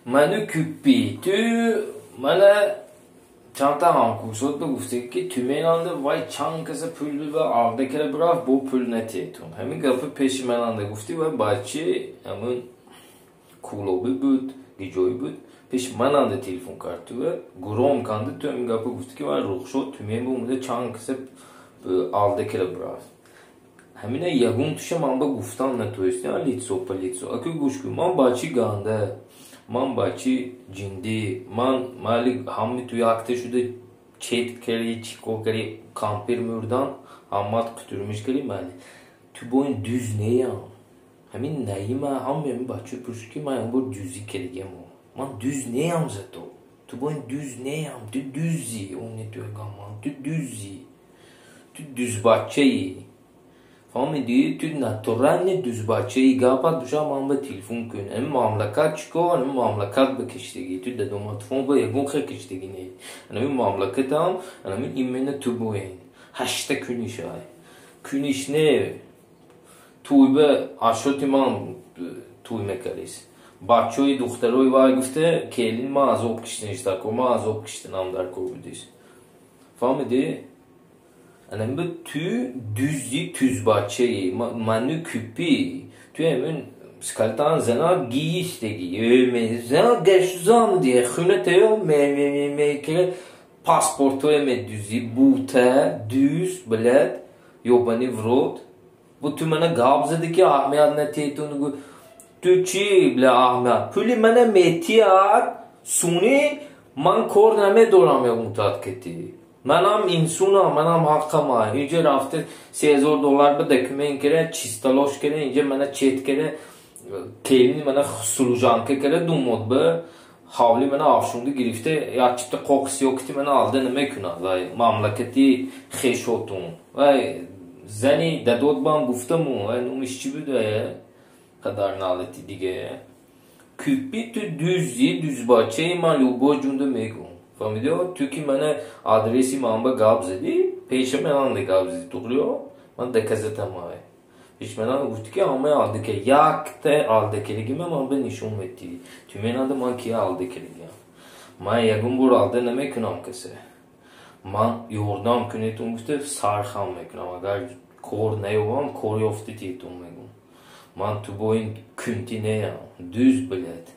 Ману купи ту мана чандта ҳамкурсот ба гуфте, ки тюменанда вай чанд каса пул ба алда кара бирафт, бо пул натетун. Ҳамин гапи пеши мананда гуфти. Вай бачи ҳамун Кӯлобӣ буд, гиҷоӣ буд, пеши мананда телефон кард. Ту гуром канда, ту ҳамин гапа гуфти, ки вай Рухшод Тюмен бо чанд каса алда кара бирафт. Ҳамина ягон туша ман ба гуфтан натоист лицо по лицо. Аку, гӯш кун, ман бачи ганда, ман бачи ҷиндӣ. Ман майли, ҳами ту якта шуда чет кари, чӣ кор кари, кампир мурдан, ҳамат қутурмиш кари, майли, ту бо ин дӯз неям. Ҳамин Наима, ҳами ҳамин бача пурсид, ки ман ягон бор дӯзӣ кардагиам. Ман дӯз неям, зато ту бо ин дӯз неям. Ту дӯзӣ, оне ту ман ту дӯзӣ, ту дӯзбачаӣ, фаҳмидӣ? Ту натуральный дӯзбачаи. Гапат боша, ман ба телефон кун. Ами мамлакат чӣ кор? Ами мамлакат ба киштагӣ ту дадоматфон ба ягон хел киштагӣ не. Ами мамлакатам ами именно ту боин ҳашта кунишай куниш не. Тӯйба ашоти ман тӯй мекардис, бачаҳои духтарои вай гуфта, келин ман азоб киштаниш дар кор, ман азоб киштанам дар кор будис, фаҳмидӣ? Анамба ту дӯзи тузбачаи, ману купи ту ҳамин скалтан зана гиистеги зана гашзам ди хунатаё ме паспортҳое медӯзи бута дӯз, блядь, ёбани в рот. Бу ту мана гап зади, ки аҳамият натетун. Ту чӣ, бля, аҳамият? Пули мана метиҳад суни, ман кор намедорам ягонтат кити. Манам инсунам, манам ҳаққама. Инҷа рафта 3000 доллар ба документ кара, чисталош кара, инҷа мана чет кара, келини мана служанка кара, думод ба ҳавли мана афшунда гирифта, як чита қоқис ёкити мана алда намекунад. Вай мамлакати хешотун, вай зани дадод бам гуфтаму, вай номиш чӣ буд, вай қадар налати дига. Кӯпи ту дӯзи дӯзбачаи, ман любой ҷунда мегӯм, фаҳмидӣ? Ту ки мана адреси ман ба гап задӣ, пеша мананда гап задӣ, туғриё ман доказатамай. Пеш мананда гуфтӣ, ки ҳамаи алдака якта алдакаригима ман ба нишон метӣ. Ту менанда ман ки алдакаригиам? Ман ягон бор алда намекунам касе. Ман ёрдам кунетун гуфта, сархам мекунам. Агар кор наёбам, кор ёфти тетун мегӯм. Ман ту бо ин кунти неям, дӯз, блядь.